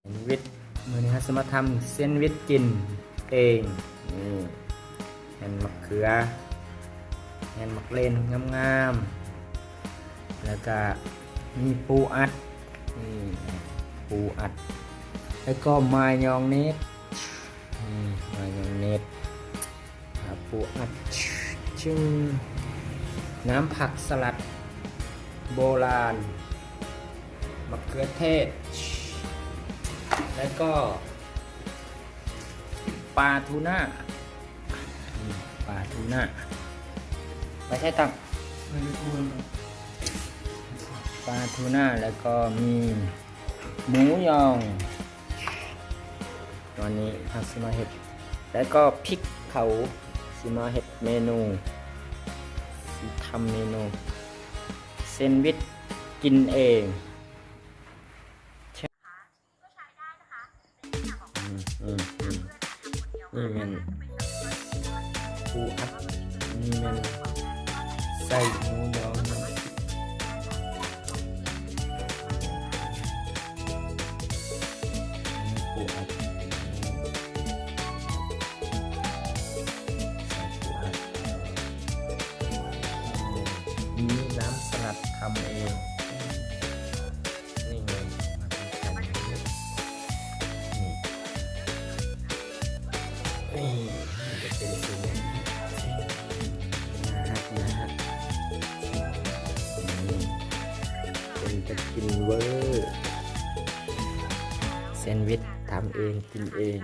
ແຊນວິດ ມື້ນີ້ເຮົາຊິມາທຳແຊນວິດກິນເອງ. ນີ້ ແຜ່ນໝາກເຂືອ ແຜ່ນໝາກເລັ່ນງາມໆ ແລ້ວກະມີປູອັດ ນີ້ ປູອັດ ແລ້ວກໍມາຍອງເນດ ນີ້ ມາຍອງເນດ ອ່າ ປູອັດ ຊຶ່ງ ນ້ຳຜັກສະຫຼັດໂບລານ ມະເຂືອເທດ ແລ້ວກໍປາທູນາ ອາ ປາທູນາ ໄປໃຊ້ຕັກ ປາທູນາ ແລ້ວກໍມີໝູຢອງ. ຕອນນີ້ເຮົາຊິມາເຮັດ ແລ້ວກໍພິກເຂົາ ຊິມາເຮັດເມນູ ຊິທຳເມນູແຊນວິດກິນເອງ. ອືມ ອືມ ອືມ ນີ້ແມ່ນປູອັດ ນີ້ແມ່ນໄສ້ໝູຢອງນຳ ປູອັດ ໃສ່ປູອັດ ມີນ້ຳສະຫຼັດທຳເອງ. ນີ້ໄງ ມາທຳກັນ ນີ້ ນີ້ ນີ້ ມັນຈະເປັນສີນີ້ ໜ້າຮັກ ໜ້າຮັກ ນີ້ ເປັນຕາກິນເວີ ແຊນວິດທຳເອງ ກິນເອງ.